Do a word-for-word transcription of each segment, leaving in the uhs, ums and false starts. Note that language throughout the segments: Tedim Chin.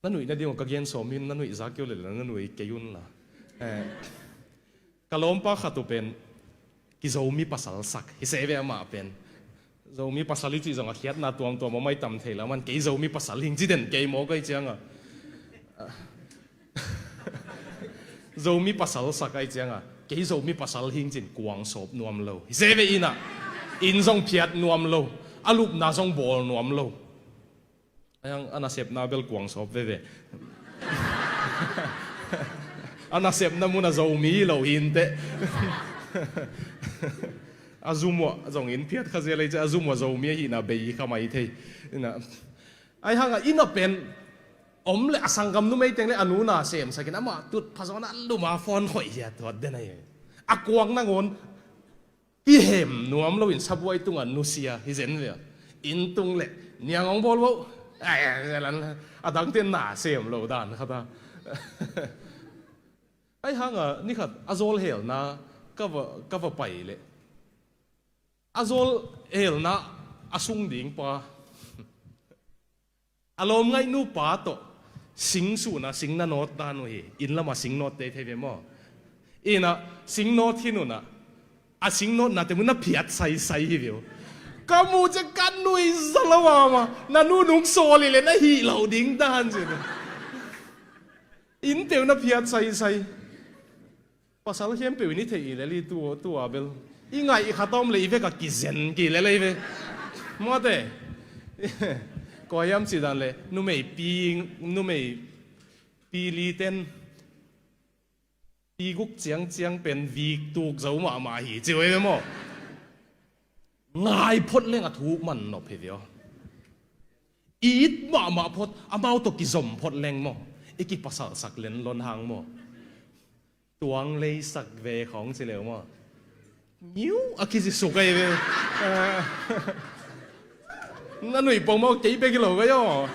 Na nuih nading uh ka gen sawm in, na nuih zak kei uh leh na nuih kei un la. Eh, ka lawmpa khat uh pen kizomi pasal sak hi se ve, amah pen Zomi pasal i cih zong a khiatna tuamtuam a mai tam thei la, man kei Zomi pasal hing ci den kei maw, kai cianga Zomi pasal sak ai cianga kei Zomi pasal hing cin kuang sawp nuam lo hi se ve. Inn ah inn zong phiat nuam lo, a lupna zong bawl nuam lo. Ai hang a nasepna bel kuang sawp veve. A nasepna mun a Zomi hi lo hi inteh. A zumuah zong in phiat kha zel ei ciah, a zumuah Zomi ahihna bei kha mai thei. Ina ai hanga inn a pen om le a sanggam numei teng le a nu na semsakin amah tut phazawn a luma phone khoih hiat huat den ai. A kuang nangawn kihem nuam loin sabuai tunga nusia hi zen ve. Inn tung le niang hong bawl vo. Ai, ai, ai, a dangte na sem lo dan khat a. Ai hanga nikhat a zawl helna ka va, ka va pai leh a zawl helna a sung ding pa a lawm ngaihnu pa tawh sing suna sing na nawt dan uh hi. Inn lama sing nawt tei thei ve maw? Ina sing nawt hi nuna a sing nawtna te mun na phiat saisai hi ve uh. Ka mu ciah ka nuih zaw lo mama, na nu nung sawl hi le na hih lo ding dan ci. Inn teu na phiat saisai. Pasal khempeuh in i theih i lel hi tu, tu a bel i ngaih khat om le i vek a kizen ki lel ei ve. Mawte kua hiam cih dan le numei pi, numei pi li ten pi guk ciangciang pen vik tuk zo mahmah hi ci uh ei ve maw? Ngai phot leng a thu man nop hi ve aw. I it mahmah phot, amau tawh kizom phot leng maw? I kipasalsak len lon hang maw? Tuang leisak ve khawng ci leu maw? Ngiu a kizi suk ahi ve. Na nuih pong maw, kei bek hi lo ka hi aw.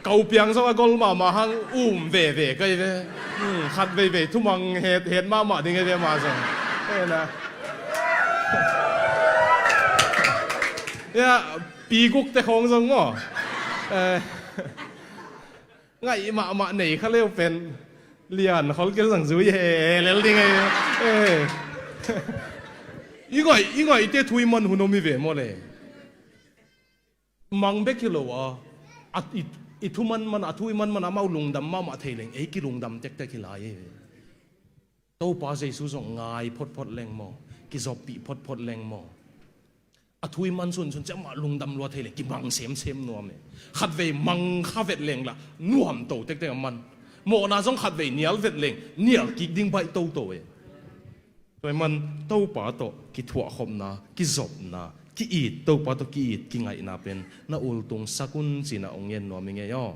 Kau piang zong a gol mahmah hang um veve ka hi ve. Khat veivei thumang het, het mahmah ding ahi ve mah zong. Pi guk te khawng zong maw? Ngaih mahmah nei kha leu pen lian khol kei zang zui he lel ding ei. I ngaih, i ngaihte thu i man hun om hi ve maw le? Mang bek hi lo a, a, i, i thu manman, a thu i manman amau lungdam mahmah thei leng ei kilungdam tektek hi lai ei ve. Topa Jesu zong ngai photphot leng maw, kizoppih photphot leng maw? A thu i man sunsun ciah mah lungdam lua thei leng kimang semsem nuam e. Khatvei mang kha vet leng la nuam to tektek a man. Mawhna zong khatvei nial vet leng nial kik ding baih toto e. Tua i man Topa tawh kithuahkhopna, kizopna, ki-it, Topa tawh ki-it kingaihna pen na ultung sak un cina ong ngen nuam i ngei aw.